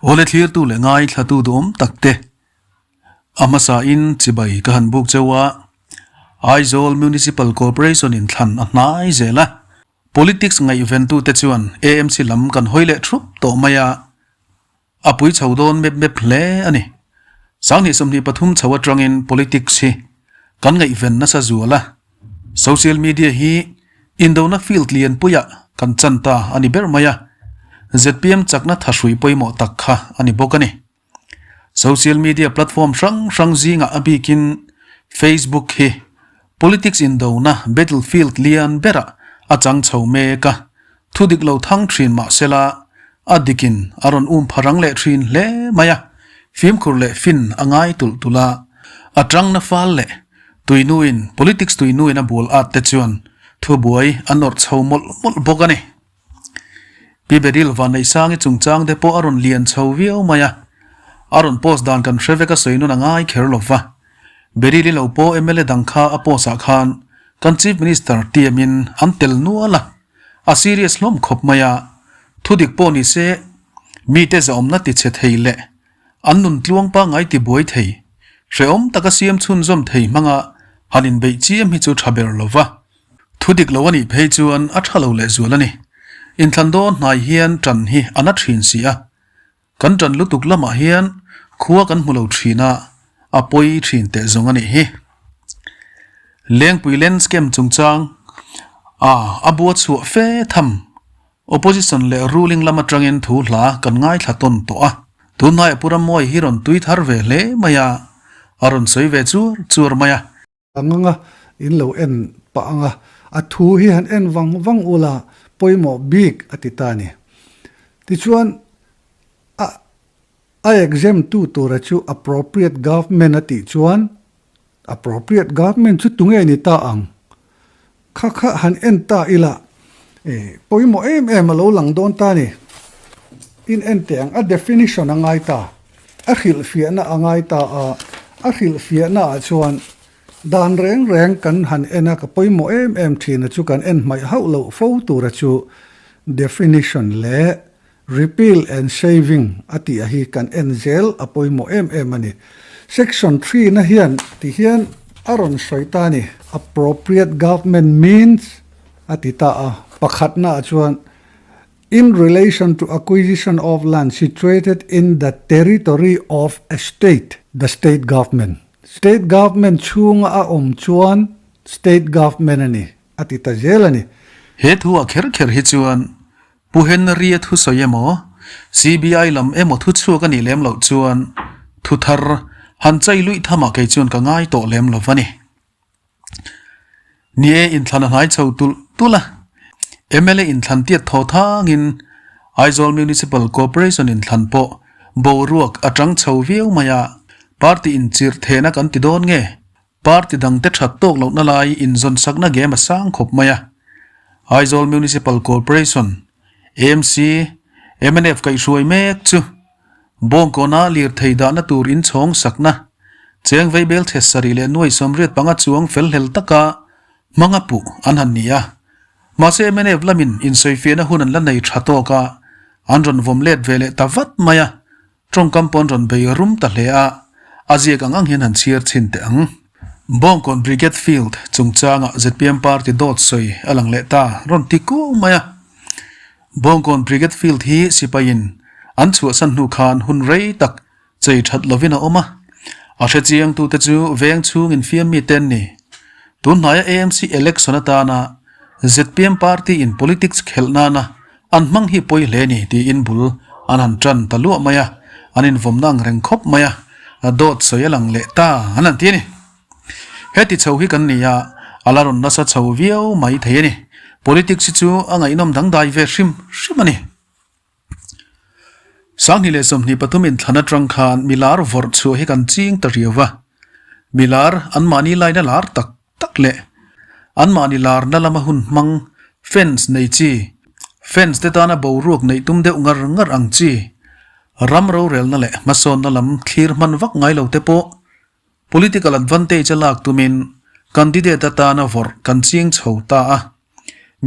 Awle thlirtu leh ngaithlatu duhawm tak te a hmasain chibai ka han buk cheu a, Aizawl Municipal Corporation in thlan a hnai zel a, Politics ngaihventute chuan AMC lam kan hawi leh thup tawh mai a, A pui chho dawn mep mep hle a ni. 2023 chho atangin politics hi kan ngaihven nasa zual a, social media hi indona field lianpuiah kan chan ta a ni ber mai a, zpm chakna thahrui pawimawh tak kha a ni bawk a ni. Social media platform hrang hrang zingah a bikin Facebook hi politics indona battlefield lian berah a chang chho mek a, Thu dik lo thang thin mah sela, a dikin a rawn um pha rang leh thin hle mai a, fimkhur leh fin a ngai tulh tulh a, a tangna fal leh tuinuin politics tuinuin a bual at te chuan thubuai a nawrh chho mawlh mawlh bawk a ni. Pi Beryl Vanneihsangi chungchang te pawh a rawn lian chho viau mai a, a rawn post dan kan hre vek a sawi nun a ngai kher lo va, Beryl-i lo pawh mla dang kha a post ah khan kan Chief Minister tiamin an tel nual a, A serious hlawm khawp mai a, thudik pawh ni se mite zahawmna ti chhe thei leh an nun tluang pangngai ti buai thei, hrehawm taka siam chhunzawm thei hmanga han inbeih chiam hi chu tha ber lo va. Thudik lo a nih phei chuan a tha lo lehzual a ni. Inthlan dawn hnai hian tan hi a na thin si a, Kan ṭan lutuk lamah hian khua kan hmu lo ṭhin a, a pawi ṭhin teh zawng a nih hi. Lengpui Land Scam chungchang a a bua chhuah fe tham Opposition leh Ruling lam aṭangin thu hla kan ngaithla tawn tawh a. Tunhnaiah Pu Rammawi hi rawn tui thar ve hle mai a, a rawn sawi ve chuar chuar mai a. Ang anga in lo en pah anga a thu hi han en vang vang ula pawimawh bik a ti ta a ni. Tichuan a a exam tu tura chu appropriate government a tih chuan appropriate government chu tunge ni ta ang? Kha kha han en ta ila e pawimawh em em a lo lang dawn ta a ni. In en teh ang a definition a ngai ta, a hrilhfiahna a ngai ta a, a hrilhfiahna ah chuan dan reng reng kan han en a ka pawimawh em em thin a chu kan en hmaih hauh loh fo tura chu definition leh Repeal and Shaving a tih a hi kan en zel a pawimawh em em a ni. Section threena hian ti hian a rawn sawi ta a ni. Appropriate government means a ti ta a, pakhatna ah chuan in relation to acquisition of land situated in the territory of a state, the state government. State government chhunga a awm chuan state government a ni a ti ta zel a ni. He thu ah kher kher hi chuan Pu Henry-a thusawi emaw, CBI lam emaw thuchhuak a nih lem loh chuan thu thar han chai luih thamah kei chuan ka ngai tawh lem lo va ni. Ni e, inthlan a hnai chho tulh tulh a, mla inthlan tiat thaw thangin Aizawl Municipal Corporation inthlan pawh boruak a tang chho viau mai a, party inchirh thehna kan ti dawn nge? Party dangte that tawk lohna lai inzawnsakna game a sang khawp mai a. Aizawl Municipal Corporation, AMC, mnf kaihhruai mek chu Bawngkawna lirthei dahna tur inchhawng sakna cheng veibel chhe sarih leh nuai 85 chuang fel hlel taka hmanga puh an han ni a. Mahse mnf lamin insawifiahna hun an la nei tha tawk a, an rawn vawm let ve leh ta vat mai a. Tawngkam pawn rawn bei rum ta hle a, a ziak ang ang hian han chhiar chhin teh ang. Bawngkawn Brigade Field chungchangah zpm party dawt sawi a lang leh ta rawn ti kuau mai a. Bawngkawn Brigade Field hi sipaiin an chhuahsan hnu khan hun rei tak chei that lovin a awm a, a hrechiangtute chu veng chhung infiam mite an ni. Tunhnaia AMC election atana zpm party in politics khelh nana An hmang hi pawi hle ni tiin bul an han tan ta luah mai a, an invawmna ang reng khawp mai a, dawt sawi a lang leh ta an han ti a ni. Heti chho hi kan ni a, a la rawn nasa chho viau mai thei a ni. Politics hi chu a ngaihnawm dangdai ve hrim hrim a ni. 2023 inthlan atang khan milar vawrh chhuah hi kan ching ta riau va, milar anmahni laina lar tak tak leh anmahni larna lama hun hmang fans nei chi, fans te tana boruak neih tum deuh ngar ngar ang chi, ram rorelna leh hmasawnna lam thlir hman vak ngai lo te pawh political advantage a lak tumin candidate atana vawrh kan ching chho ta a.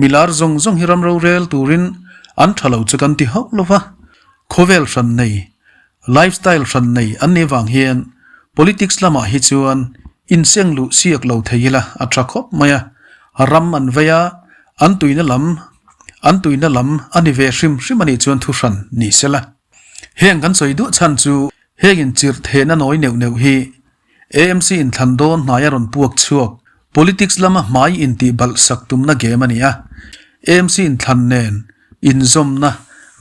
Milar zawng zawng hi ram rorel turin an tha lo chu kan ti hauh lo va, khawvel hran nei. Lifestyle hran nei an nih vang hian politics lamah hi chuan inseng luh siak lo thei ila a tha khawp mai a, ram an vei a, an tuina lam an tuina lam a ni ve hrim hrim a nih chuan thu hran ni sela. Heng kan sawi duah chhan chu heng inchirh thehna nawi neuh neuh hi AMC inthlan dawn hnai a rawn puak chhuak politics lama hmai intih balh sak tumna game a ni a, AMC inthlan nen inzawmna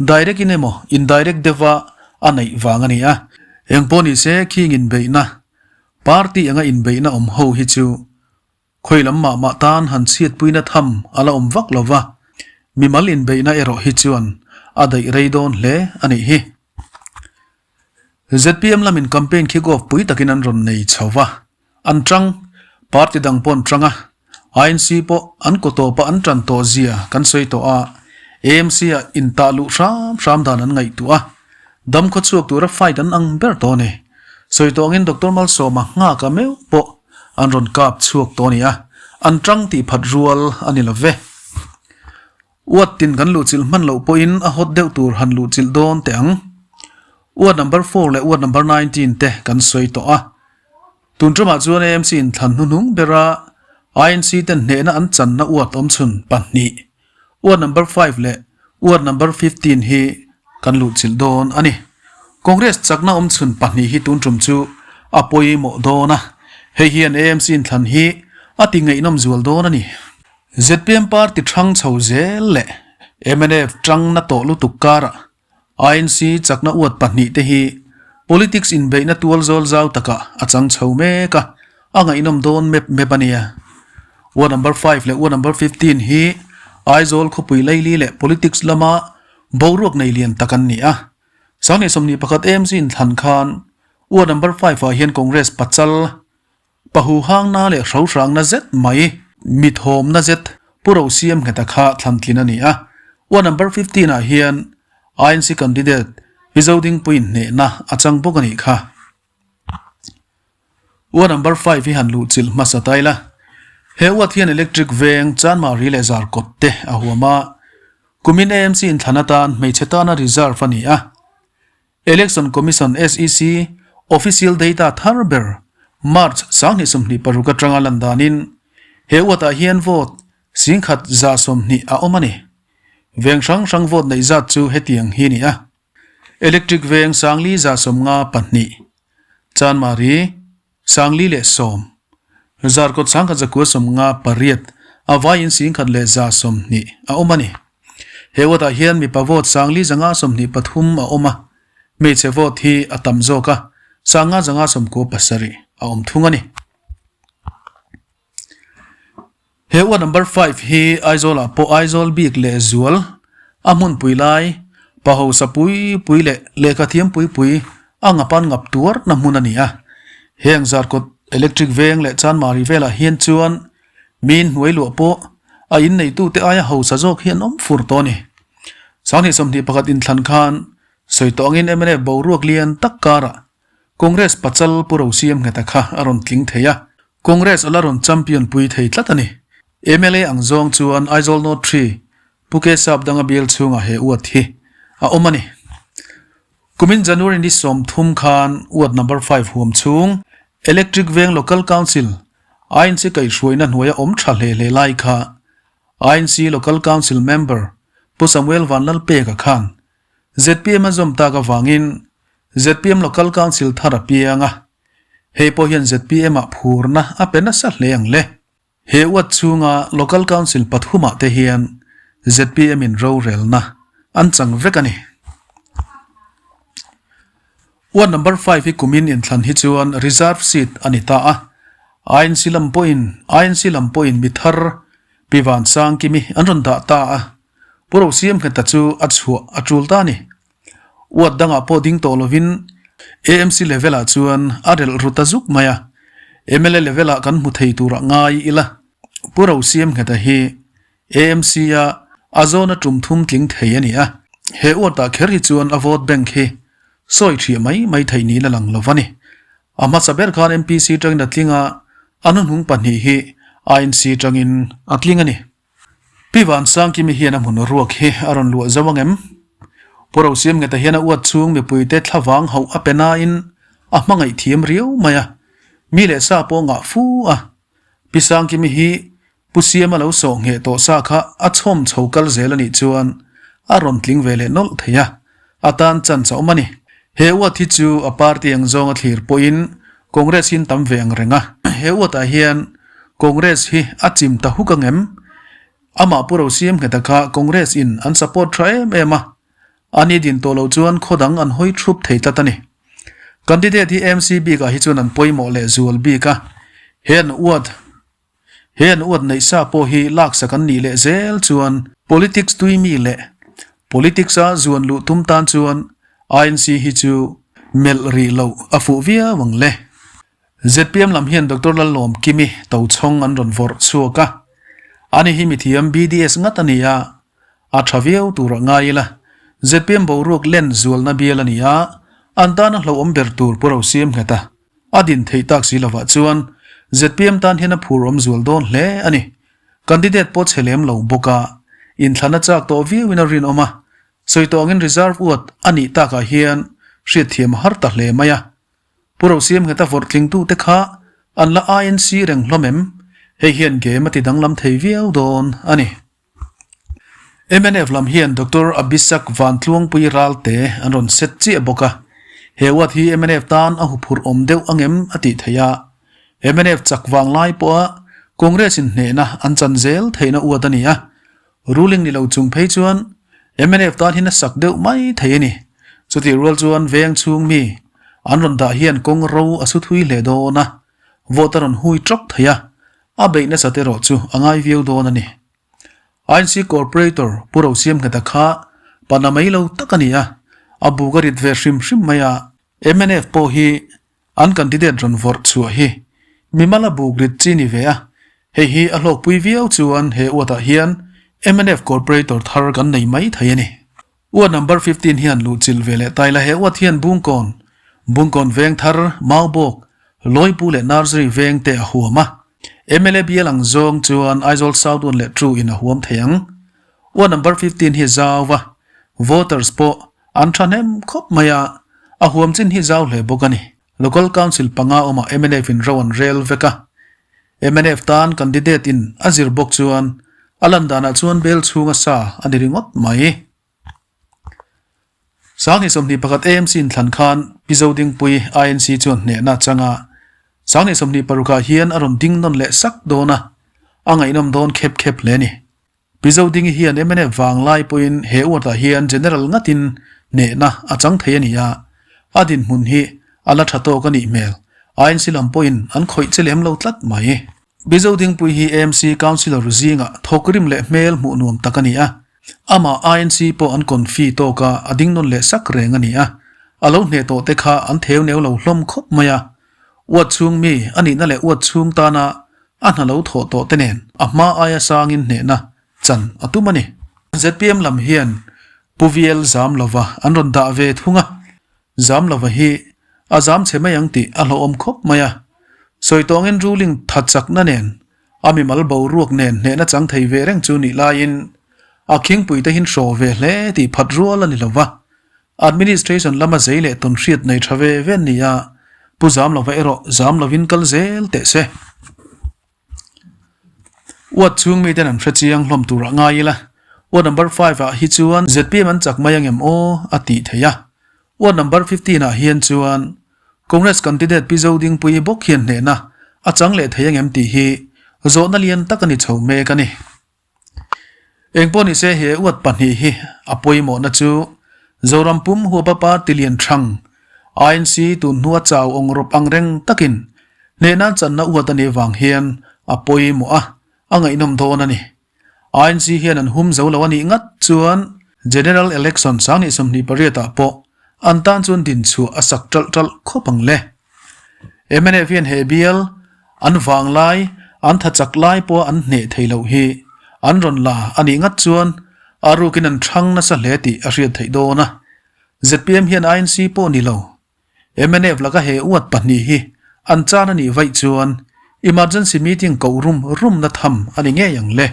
direct in emaw indirect deuha a neih vang a ni a. Engpawh ni se khing inbeihna, party anga inbeihna awm ho hi chu khawi lam mah mah tan han chhiatpuina tham a la awm vak lo va, mimal inbeihna erawh hi chuan a daih rei dawn hle a nih hi. Zpm lamin campaign kick off pui takin an rawn nei chho va, an tang, party dang pawh an tang a, INC pawh an kaw tawpa an tan tawh zia kan sawi tawh a, AMC ah intah luh hram hram dan an ngaihtuah a, dam khaw chhuak tura fight an ang ber tawh a ni. Sawi tawh angin Doctor Malsawma nghaka meuh pawh an rawn kap chhuak tawh a ni a, an tang tih phat rual a ni lo ve. Uat tin kan luhchilh hman loh pawhin a hot deuh tur han luhchilh dawn teh ang. Uat number four leh uat number 19 te kan sawi tawh a. Tun ṭamah chuan AMC inthlan hnuhnung bera INC ten hnehna an channa uat awmchhun pahnih, uat number five leh uat number 15 hi kan luhchilh dawn a ni. Congress chakna awmchhun pahnih hi tun ṭum chu a pawimawh dawn a, hei hian AMC inthlan hi a ti ngaihnawm zual dawn a ni. Zpm party ṭhang chho zel leh mnf ṭangna tawh lutuk karah INC chakna uat pahnih te hi politics inbeihna tual zawl zau takah a chang chho mek a, a ngaihnawm dawn mep mep a nia. Ward number five leh ward number 15 hi Aizawl khawpui laili leh politics lama boruak nei lian tak an ni a. Sanghnih 21 AMC inthlan khan ward number five ah hian Congress pachal Pahuhangna leh hrohrangna zet mai, mithawmna zet Pu Rosiam Ngheta kha thlantlin a ni a. Ward number 15 ah hian INC candidate Pi Zodingpuiin hnehna a chang bawk a nih kha. Ward number five hi han luhchilh hmasa ta ila. He ward hian electric veng, Chanmari leh Zarkawt te a huam a. Kumin AMC inthlan atan hmeichhe tana reserve a ni a. Election Commission, SEC, official data thar ber March 2026 atanga lan danin he uatah hian vote singkhat 120 a awm a ni. Veng hrang hrang vote neih zat chu hetiang hi a ni a. Electric veng sangli 54, Chanmari 410, Zarkawt 1198, a vaiin 1120 a awm a ni. He vote ah hian mipa vote 423 a awm a, hmeichhe vote hi a tam zawk a, 597 a awm thung a ni. He ward number five hi Aizawl ah pawh Aizawl bik leh zual a hmunpui lai pa hausa pui pui leh lehkha thiam pui pui a ngapan ngap tuarna hmun a ni a. Heng Zarkawt electric veng leh Chanmari velah hian chuan Miin hnuai luah pawh a inneitute aia hausa zawk hi an awm fur tawh a ni. 2021 inthlan khan sawi tawh angin mnf boruak lian tak karah Congress pachal Pu Rosiam Ngheta kha a rawn tling thei a, Congress a la rawn champion pui thei tlat a ni. Mla ang zawng chuan Aizawl North Three Pu K Sapdanga bial chhungah he uat hi a awm a ni. Kumin January ni 30 khan uat number five huam chhung Electric Veng Local Council INC kaihhruaina hnuaia awm tha hle hle lai kha INC Local Council Member Pu Samuel Vanlalpeka khan zpm a zawm tak avangin zpm Local Council thar a piang a, hei pawh hian zpm ah phurna a pe nasa hle ang le. He uat chhunga Local Council pathumah te hian zpm in rorelna an chang vek a ni. Uat number five hi kumin inthlan hi chuan reserve seat a ni ta a, INC lam pawhin INC lam pawhin mi thar Pi Vansangkimi an rawn dah ta a, Pu Rosiamngheta chu a chhuah a tul ta a ni. Uat dangah pawh ding tawh lovin AMC level ah chuan a relh ru ta zuk mai a, mla level ah kan hmu thei turah ngai ila. Pu Rosiamngheta hi AMC a a zawna tum thum tling thei a ni a, he uat ah kher hi chuan a vote bank hi sawi thiah mai mai theih niin a lang lo va ni. A hmasa ber khan MPC tangin a tling a, a hnuhnung pahnih hi INC tangin a tling a ni. Pi Vansangkimi hian a hmun ruak hi a rawn luah zo ang em? Pu Rosiamngeta hian a uat chhung mipuite thlavang hauh a pe nain a hmangaih thiam riau mai a, mi leh sa pawh ngah fu a. Pi Sangkimi hi Pu Siama lo sawh ngheh tawh sa kha a chhawm chho kal zel a nih chuan a rawn tling ve leh nawlh thei a, a tan chance a awm a ni. He uat hi chu a party ang zawnga thlir pawhin Congress hi an tam ve ang reng a. He uatah hian Congress hi a chim ta huk ang em? Amah Pu Rosiam Ngheta kha Congress in an support tha em em a, a ni din tawh loh chuan khaw dang an hawi thup thei tlat a ni. Candidate hi MC bikah hi chuan an pawimawh leh zual bik a, he an uat He an uat neih sa pawh hi laksak an nih leh zel chuan politics tui mi leh politics a zuan luh tum tan chuan INC hi chu melh rih loh a fuh viau ang le. Zpm lam hian Doctor Lallawm Kimi tochhawng an rawn vawrh chhuak a, ani hi mithiam BDS ngat a ni a, a tha viau tur a ngai ila. Zpm boruak len zualna bial a ni a, an tana hlauhawm ber tur Pu Rosiam nghet a. A din theih tak si lovah chuan zpm tan hian a phur awm zual dawn hle a ni. Candidate pawh chhe lem lo bawk a, inthlan a chak tawh viauin a rinawm a, sawi tawh angin reserve uat a nih takah hian hriatthiam a har ta hle mai a. Pu Rosiam Ngheta vawrh tlingtute kha an la INC reng hlawm em? Hei hian game a ti danglam thei viau dawn a ni. Mnf lam hian Doctor Abhisak Vantluangpui Ralte an rawn set chiah bawk a, he ward hi mnf tan a huphurh awm deuh angem a tih theih a, mnf chak vang lai pawha Congress in hnehna an chan zel theihna ward a ni a, ruling ni lo chung phei chuan mnf tan hian a sak deuh mai thei a ni. Chutih rual chuan veng chhung mi an rawn dah hian kawng ro a su thui hle dawn a, vote a rawn hui tawk thei a, a beih nasat erawh chu a ngai viau dawn a ni. INC Corporator Pu Rosiam Ngheta kha pana mai lo tak a ni a, a buk a rit ve hrim hrim mai a. Mnf pawh hi an candidate rawn vawrh chhuah hi mimal a buk rit chi ni ve a, hei hi a hlawkpui viau chuan he uatah hian mnf Corporator thar kan nei mai thei a ni. Uat number 15 hian luhchilh ve leh taila he uat hian Bungkawn, Bungkawn veng thar, Maubawk, Lawipu leh Nursery veng te a huam a. Mla bial ang zawng chuan Aizawl South 1 leh 2 in a huam thei ang. Uat number 15 hi zau va, voters pawh an thahnem khawp mai a, a huam chin hi zau hle bawk a ni. Local Council panga awmah mnf in ro an rel vek a. Mnf tan candidate in a zir bawk chuan a lan danah chuan bel chhunga sa a ni ringawt mai. Sanghnih 21 AMC inthlan khan Pi Zodingpui INC chuan hnehna a chang a, Sanghnih 26 ah hian a rawn ding nawn leh sak dawn a, a ngaihnawm dawn khep khep hle a ni. Pi Zodingi hian mnf vanglai pawhin he uatah hian General ngatin hnehna a chang thei a ni a, a dinhmun hi a la tha tawk a nih hmel. INC lam pawhin an khawih che lem lo tlat mai. Pi Zodingpui hi AMC Councillor zingah thawkrim leh hmel hmuh nuam tak a ni a, amah INC pawh an confi tawk a, a ding nawn leh sak reng a ni a, a lo hneh tawh te kha an theu neu lo hlawm khawp mai a, uat chhung mi a nihna leh uat chhung tana A hna lo thawh tawh te nen a hma aia sangin hnehna chan a tum a ni. Zpm lam hian Pu VL Zamlova an rawn dah ve thung a, Zamlova hi a zam chhe mai ang tih a hlauhawm khawp mai a. Sawi tawngin ruling tha chakna nen a mimal boruak nen hnehna chang thei ve reng chu nih laiin a khingpui te hin hraw ve hle tih phat rual a ni lo va. Administration lama zei leh tawn hriat nei tha ve ve an ni a, Pu Zamlova erawh zam lovin kal zel teh se. Uat chhung miten an hre chiang hlawm turah ngai ila, Uat number five ah hi chuan zpm an chak mai angem aw a tih theih a, Uat number 15 ah hian chuan Congress candidate Pi Zodingpuii bawk hian hnehna a chang leh thei angem tih hi zawhna lian tak a ni chho mek a ni. Engpawh nise he uat pahnih hi a pawimawhna chu Zoram pum huapa party lian thang INC tun hnua chau awng rawp ang reng takin hnehna channa uat a nih vang hian a pawimawh a, a ngaihnawm dawn a ni. INC hian an hum zo lo a nih ngat chuan General Election 2028 ah pawh an tan chuan dinchhuah a sak ṭalh ṭalh khawp ang le. Mnf hian he bial an vang lai, an tha chak lai pawha an hneh thei loh hi an rawn la a nih ngat chuan a rukin an thang nasa hle tih a hriat theih dawn a. Zpm hian INC pawh ni lo. Mnf laka he uat pahnih hi an chan a nih vaih chuan emergency meeting koh rum rumna tham a ni ngei ang le.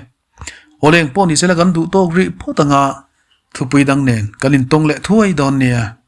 Awleng pawh ni sela kan duh tawk rih phawt anga. Thupui dang nen kan intawng leh thuai dawn nia.